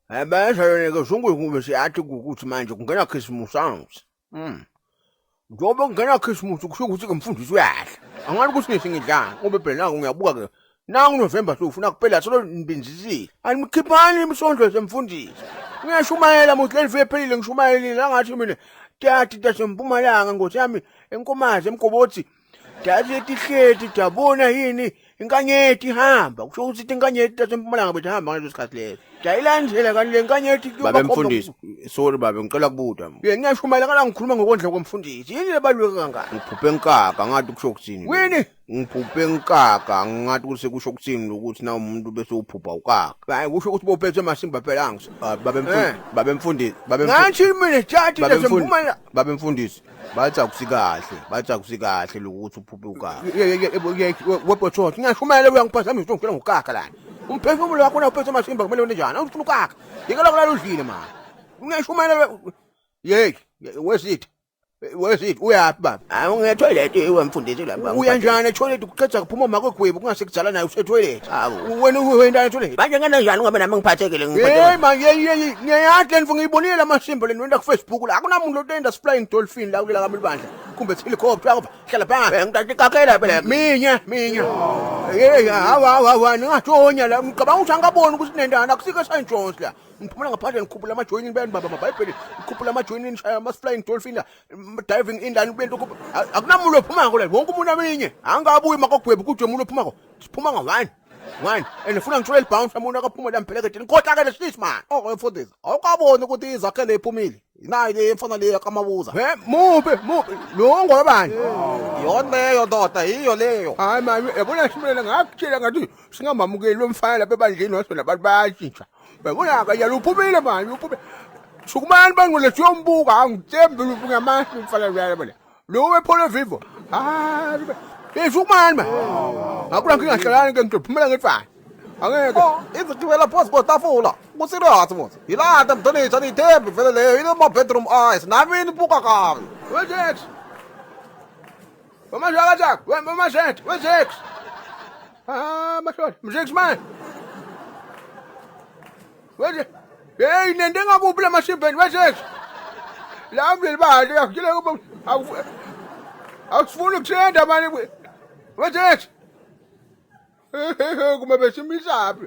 Hayi bayasho ke zungu siyathi ukuthi manje kungena Christmas angithi. Njengoba kungena Christmas kusho ukuthi ke mfundisi uyadla. Angazi ukuthi ngithi ngidlani ngoba phela naku ngiyabuka ke. Nangu November sewufuna kuphela solo nibinzisile. Animkhiphani imisondlo semfundisi. Ngiyashumayela muthi leli veki phelile ngishumayelile angathi mina tati tasempumalanga ngothi yami enkomazi emgobothi. Dathi tihleti dabona yini inkanyeti ihamba kusho ukuthi inkanyeti tasempumalanga bethihamba ngaleso sikhathi leso. Dayilandela kanti le nkanyeti Babe mfundisi, sorry babe ngicela kubuta. Ye ngiyashumayela kala ngikhuluma ngokondla komfundisi. Yini lebaluleke kangaka? Ngiphuphe nkaka ngathi kusho ukuthini. Wini? Ngiphuphe nkaka ngathi kuse kusho ukuthini ukuthi na umuntu bese uphupha ukaka. Hayi kusho ukuthi bophethe amasimba phela angisi. Ah, Babe mfundisi, Eh. babe mfundisi, babe mfundisi. Ngathi mina tshati Babe mfundisi, tasempumalanga. babe mfundisi. Bathi akusikahle, bathi akusikahle lokuthi uphuphe ukaka. Webhothotho ngiyashumayela uyangiphazamisa ungitshela ngokaka lana. Umphefumulo wakho na uphethe amasimba kumele wente njani? Awufuna ukaka. Yekela kulala udlile mani. Ngiyashumayela yey wesithi wesithi uyaphi baba? Hayi ungiye toilet iwe mfundisi lapha. Uya njani etoilet kuqeda kuphuma makogwebu kungase kuzala naye usetoilet. Hawu. Wena uwenda etoilet. Manje ngene njani ngoba nami ngiphathekile Hey ngiphathekile. man hey hey ngiyayazi lento ngiyibonile amasimba lento wenda ku Facebook la akunamuntu lotenda flying dolphin la kulela kamili bandla kumbe helicopter akuba hlala phansi Eh ngitatikakela phela. Minya, minya. Hey, hawa hawa hawa ningathonya la. Ngicabanga ukuthi angaboni ukuthi nendana akusike St John's la. Ngiphumela ngaphandle ngikhuphula amajoyini bani baba amabhayibheli. Ngikhuphula amajoyini nishaya ama flying dolphin la. Diving in la bento akunamuntu ophumako la. Wonke umuntu aminye. Angabuyi makogwebu kuje umuntu ophumako. Siphuma nga one. One. And ufuna ngithole bounce umuntu akaphuma la mpheleketeni. Khohlakele sis man. Oh mfundisi, awukaboni ukuthi izakhe le iphumile. Nayi le mfana le kamabuza. He, muphi, muphi. Lo ngobani? Yona leyo ndoda, yiyo leyo. Hayi mani, yabona simele ngakutshela ngathi singamamukeli lo mfana lapha ebandleni waso nabantu bayashintsha. Yabona ke yena uphumile manje, uphumile. Sukumani bangule siyombuka, angithembi luphi ngamasi umfana loya yabona. Lo wepholo vivo. Hayi, hey sukumani man. Akula nkinga hlalani ke ngizophumela ngefana. Angeke. Oh, izigibela phansi kwetafula. Kuserious mos. Yilata mntanethu aniyithembi vele leyo ile ma bedroom eyes. Nami nibuka kabi. Wezex. Wamashaka wamaset, wezex. Ah, mahlole, mzex man. Weze. Hey, nento engakuphi lamasimbeni wezex. La mleli bandla yakutshela kuba akusifuni ukuthenda manje. Wezex. Kuma besimisaphi?